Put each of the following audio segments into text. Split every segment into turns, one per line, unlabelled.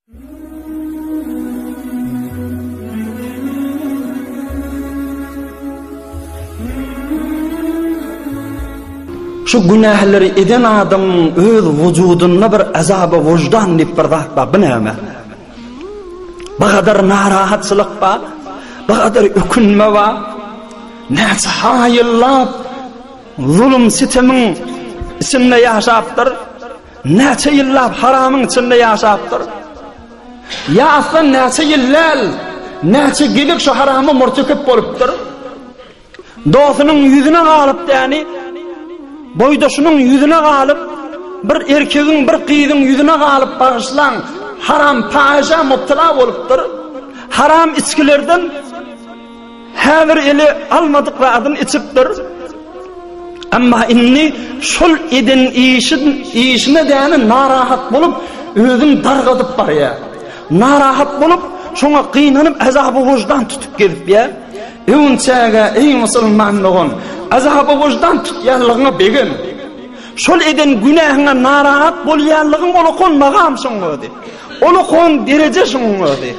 Şu günähleri eden adamyň öz wujudynda bir azaby wujdan diýip bir zat bar. Bu näme? Bu gadar narahatçylyk bar, bu gadar ökünme bar. Näçe haýyllap zulum sitemiň içinde ýaşapdyr. Näçe ýyllap haramyň içinde ýaşapdyr. Ýa aslan näçe ýyl däl, näçe gezek şu harama murtekep bolupdyr. Dostunyň ýüzüne galyp däni, boýdaşynyň ýüzüne galyp, bir erkegiň, bir gyzyň ýüzüne galyp bagyşlaň, haram paýyşa mubtala bolupdyr. Haram içgilerden häzir ele almadyk zadyny içipdir. Emma indi şol eden işin, işine däni narahat bolup, özüni dargadyp barýar. Narahat bolup, şoňa gynanyp, azaby wyždan tutup gezipýär. Öwünçäge, eý musulman dogan, azaby wyždan tutýanlygyňa begen. Şol eden günähiňe narahat bolýanlygyň ulakon magam şoň özi. Ulakon dereje şoň özi.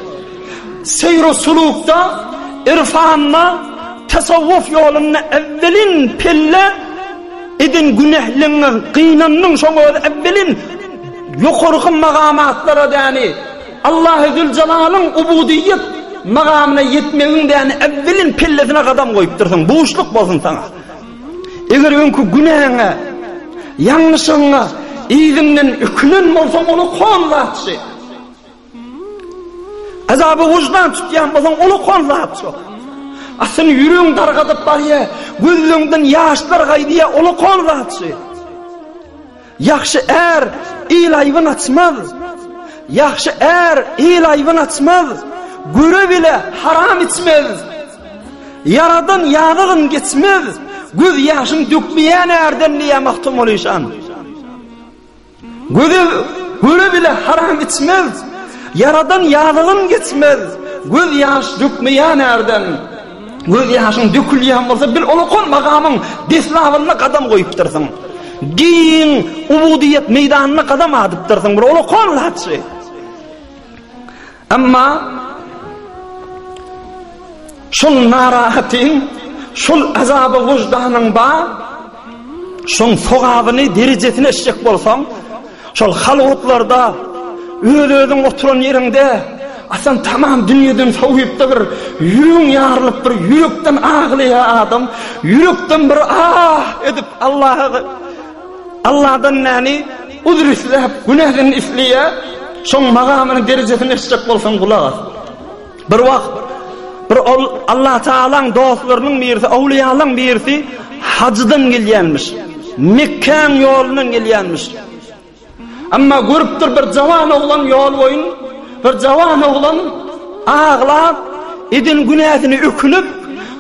Seýr-u sulukda, irfanda, tasawwuf ýolunda äwwelin pelle eden günähliňe gynandyň şoň özi äwwelin ýokarky magamatlara däni Allahy Züljelalyň ubudiýet magamyna ýetmegiň däni äwwelin pellesine gadam goýupdyrsyň. Buşluk bolsun saňa. Eger öňki günäňe, ýalňyşygyňa yzyňdan ökünen bolsaň, ol kon zatçy. Azaby wyždan tutýan bolsaň, ol kon zatçy. Aslynda ýüregiň dargadyp barýar, gözleňden ýaşlar gaýdýar, ol kon zatçy. Ýagşy är il aýbyn açmaz. Ýagşy är il aýbyn açmaz. Göre bile haram içmez. Ýaradan ýazygyn geçmez. Göz ýaşyn dökmeýän ärden diýýär Magtymguly şan. Göze göre bile haram içmez. Ýaradan ýazygyn geçmez. Göz ýaş dökmeýän ärden. Göz ýaşyň dökülýän bolsa bil olakan magamyň deslabynda gadam goýupdyrsyň. Giň ubudiýet meýdanyna gadam adypdyrsyň bir olakan zatçy. Emma şol narahatyň, şol azaby wyždanyň bar, şoň sogabyny, derejesini eşjek bolsaň, Şol halwatlarda öz-özüň oturan ýeriňde asan tamam dünýeden sowypda bir ýüregiň ýarylyp bir ýürekden aglaýar adam, ýürekden bir ah edip Allaha Allahdan näni uzr isläp, günäsini isleýär. Şoň magamynyň derejesini eşitjek bolsaň gulak as. Bir wagt bir ol Allah Taalaň dostlarynyň birisi, awliýalaryň birisi hajydan gelýänmiş. Mekgäň ýolundan gelýänmiş. Emma görüpdir bir jawan oglan ýol boýun, bir jawan oglan aglap, eden günäsini ökünip,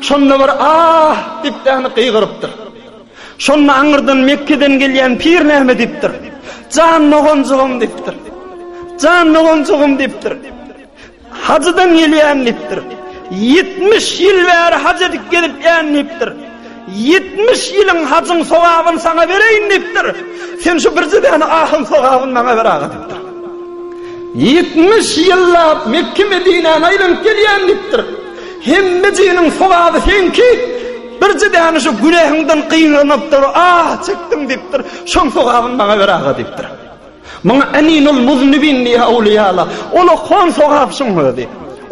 şonda bir ah diýip däni gygyrypdyr. Şonda aňyrdan Mekgeden gelýän pir näme diýipdir? Jan doganjygym diýipdir. Jan doganjygym diýipdir. Hajydan gelýän diýipdir. 70 ýyl bäri haj edip gelipýän diýipdir. 70 ýylyň hajyň sogabyny saňa bereýin diýipdir. Sen şu birje däne ahyň sogabyny maňa ber aga diýipdir. 70 ýyllap Mekke Medinäni aýlanyp gelýän diýipdir. Hemmejiniň sogaby seňki. Birje däne şu günähiňden gynanypdyr, ah çekdim diýipdir. Şoň sogabyny maňa ber aga diýipdir. Muňa Eninul Muznibin diýýär awliýalar. Ulakon sogap şuň özi.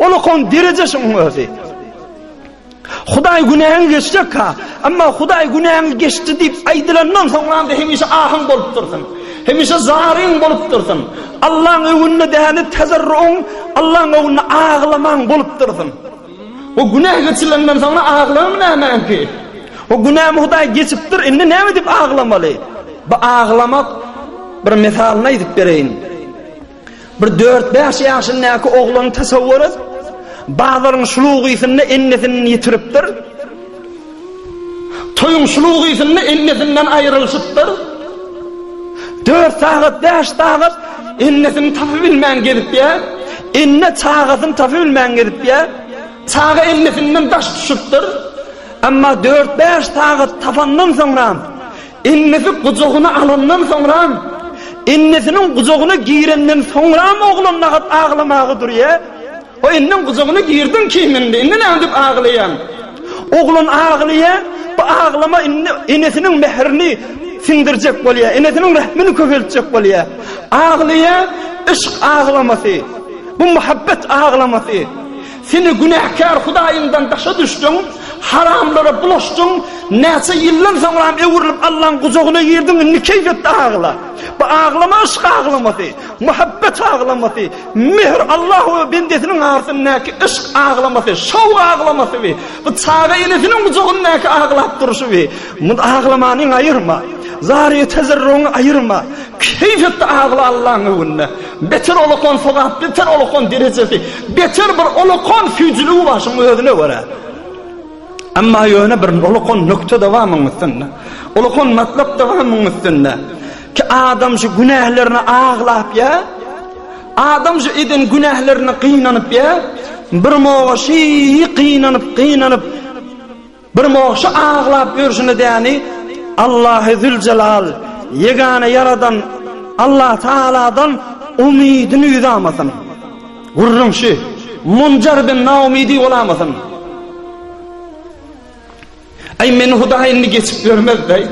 Ulakon dereje şuň özi. Hudaý günäňi geçjek ha. Emma Hudaý günäňi geçdi diýip aýdylandan soňra da hemişe ahyň bolup dursun. Hemişe zaryň bolup dursun. Allaň öňünde däni tezerruň, Allaň öňünde aglamaň bolup dursun. O günä geçilenden soňra aglamy nämäňki? O günämi Hudaý geçipdir, indi näme diýip aglamaly? Bu aglamak bir mysalyny aýdyp bereýin. Bir 4-5 ýaşyndaky oglany tasawwur et. Bazaryň şulugysynda ennesini ýitiripdir. Toýuň şulugysynda ennesinden aýrylyşypdyr. 4 sagat, 5 sagat ennesini tapyp bilmän gezipýär. Enne çagasyny tapyp bilmän gezipýär. Çaga ennesinden daş düşüpdir. Emma 4-5 sagat tapandan soňra ennesi gujagyna alandan soňra. Ennesiniň gujagyna girenden soňram oglan nahat aglamaga durýa. O enneň gujagyna girdiň kim indi? Indi näme diýip aglaýaň? Oglan aglaýa, bu aglama indi enesiniň mährini siňdirjek bolýa, enesiniň rehmini köpeltjek bolýa. Aglaýa, yşk aglamasy. Bu muhabbet aglamasy. Seni günäkär Hudaýyňdan daşa düşdüň, haramlara bulaşdyň, näçe ýyldan soňram öwrülip Allaň gujagyna girdiň, indi keýp et-de agla. Bu aglama yşk aglamasy, muhabbet aglamasy, mehr Allah we bendesiniň arasyndaky yşk aglamasy, şowk aglamasy bi. Bu çaga enesiniň gujagyndaky aglap durşy bi. Muny aglamanyňy aýyrma. Zary tezerruňy aýyrma. Keýp et-de agla Allaň öňünde. Beter olakan sogap, beter olakan derejesi, beter bir olakan süýjüligi bar şuň özüne görä. Emma ýöne bir olakan nökte-de bar muň üstünde. Olakan matlap-da bar muň üstünde. Ki adam şu günählerine aglap ýa, adam şu eden günählerine gynanyp ýa, bir moga şy gynanyp, gynanyp, Bir mogşy aglap ýörşüne däni Allahy Züljelal, ýegane Ýaradan Allah Tagaladan umydyny ýüzamasyn. Gürrüň şü, munjar bin naumydy bolamasyn. Aý meni Hudaý indi geçip ýörmez-deý.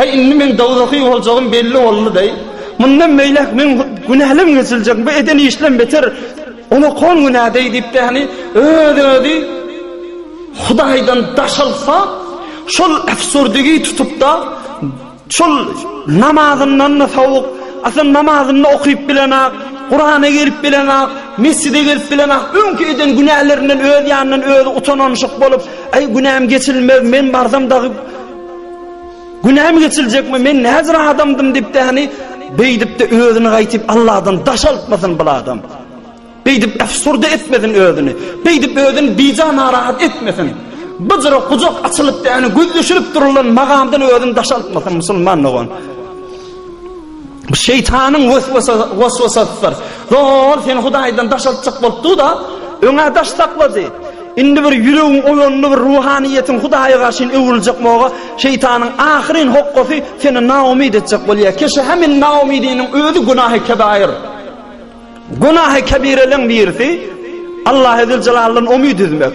Aý indi men dowzahy boljagym belli boldy-deý. Mundan beýläk meň günälerim geçiljek, bu eden işlem beter Olakan günädeý diýip däni öz-özi Hudaýdan daşalsa, şol äfsurdigi tutup-da, şol namazyndan-da sowuk, aslynda namazyny okyp bilenak, Kurana gelip bilenak, mesjide gelip bilenak, öňki eden günälerinden öz ýanyndan özi utananyşyk bolup, Aý, günäm geçilmez, men barsam dagy günäm geçiljekmi, men näzir adamdym diýip däni, beýdip-de özüni gaýtyp Allahdan daşaltmasyn bul adam. Beýdip äfsurde etmesin özüni. Beýdip özüni bija narahat etmesin. Byjyra gujak açylyp däni gözleşilip durulan magamdan özüni daşaltmasyn musulman dogan. Bu şeýtanyň waswasasydyr. Zol seni Hudaýdan daşaltjak bolup dur-da, öňä daş saklady. Indi bir ýüregiň oýandy, bir ruhanyýetiň Hudaýa garşy öwrüljek moga, şeýtanyň ahyryn hokgasy seni naumyt etjek bolýar. Keşe hemin naumydynyň özi günahy kebair. Günahy kebireleň birisi Allahy Züljelaldan umyt üzmek.